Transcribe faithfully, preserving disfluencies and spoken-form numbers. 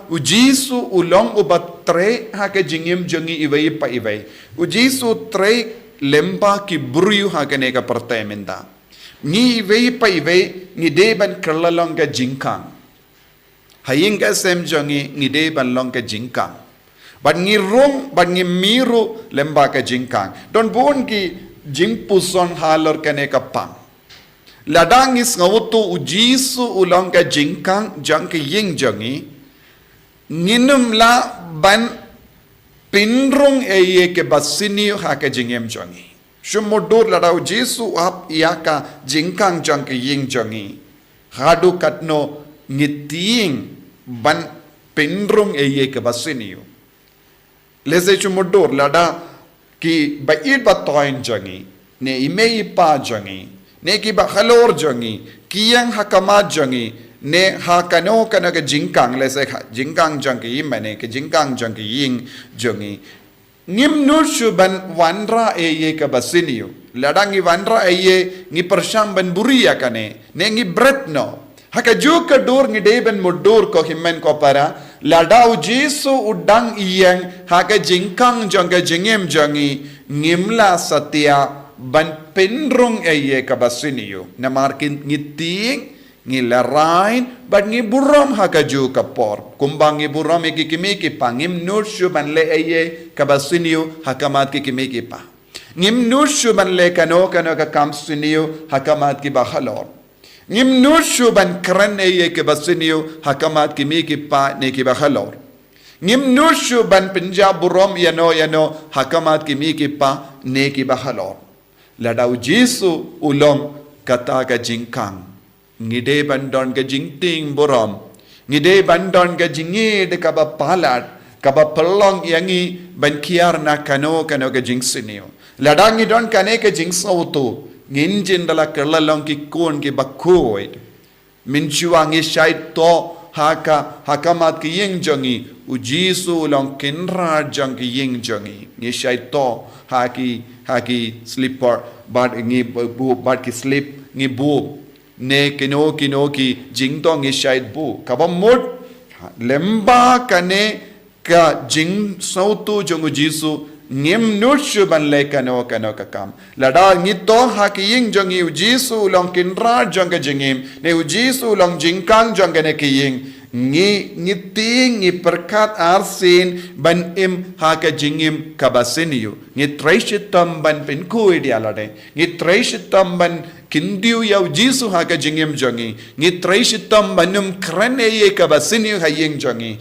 U Jisu u long uba trei ha ka jingim jong ngi iwei pa iwei. U Jisu trei lyngba ki briew ha kane ka pyrthei mynta. Ngi iwei pa iwei ngi dei ban kylla long ka jingkhang. Ha ïing ka sem jong ngi ngi dei ban long ka jingkhang. Bad ngi rung, bad ngi mih ruh lyngba ka jingkhang. Don bun ki jingpuson halor kane ka pang. Lada ngi sngewthuh U Jisu u long ka jingkhang jong ka ïing jong ngi, ngin ym lah ban pynrung ei ei kaba sniew ha ka jingim jong ngi. Shu mutdur lada U Jisu u hap ïa ka jingkhang jong ka ïing jong ngi, haduh katno ngi tieng ban pynrung ei ei kaba sniew. Lehse shu mutdur lada ki ba ïeit ba thoiñ jong ngi, ne i mei i pa jong ngi, ne ki ba halor jong ngi, ki ïeng ha khmat jong ngi, ne ha kano kano ka jingkhang, lehse ka jingkhang jong ki mane ka jingkhang jong ka ïing jong ngi. Ngim nud shuh ban wanrah ei ei kaba sniew. Lada ngi wanrah ei ei ngi pyrshang ban buri ïa kane, ne ngi bret noh. Ha kajuh ka dur ngi dei ban mutdur ko hynmen ko para, lada U Jisu u dang ïeng ha ka jingkhang jong ka jingim jong ngi, ngim lah satia ban pynrung ei ei kaba sniew. Namar ki ngi tieng, ngi lehrain, bad ngi burom ha kajuh ka por. Kumba ngi burom ïa ki kmie ki kpa, ngim nud shuh ban leh ei ei kaba sniew ha khmat ki kmie ki kpa. Ngim nud shuh ban leh kano kano ka kam sniew ha khmat ki ba halor. Ngim nud shuh ban kren ei ei kaba sniew ha khmat ki kmie ki kpa ne ki ba halor. Ngim nud shuh ban pynjah burom ïano ïano ha khmat ki kmie ki kpa ne ki ba halor. Lada U Jisu u long kata ka jingkhang, ngi dei ban don ka jingtieng burom. Ngi dei ban don ka jingïeit kaba palat, kaba pynlong ïa ngi ban kiar na kano kano ka jingsniew. Lada ngi don kane ka jingsngewthuh, ngin jin da la kylla long ki khun ki ba khuid. Mynshuwa ngi shait thoh ha ka, ha khmat ka ïing jong ngi, U Jisu u long kynrad jong ka ïing jong ngi. Ngi shait thoh ha ki, ha ki slipper, bad ngi buh, bad ki slip ngi buh. Ne kino kino ki jingthoh ngi shait buh. Kaba mut, lyngba kane ka jingsngewthuh jong U Jisu, ngim nud shuh ban leh kano kano ka kam. Lada ngi thoh ha ka ïing jong ngi U Jisu u long kynrad jong ka jingim, ne U Jisu u long jingkhang jong kane ka ïing, ngi, ngi tieng, ngi pyrkhat arsien ban im ha ka jingim kaba sniew. Ngi trei shitom ban pynkhuid ïa lade. Ngi trei shitom ban kyntiew ïa U Jisu ha ka jingim jong ngi. Ngi trei shitom ban ym kren ei ei kaba sniew ha ïing jong ngi.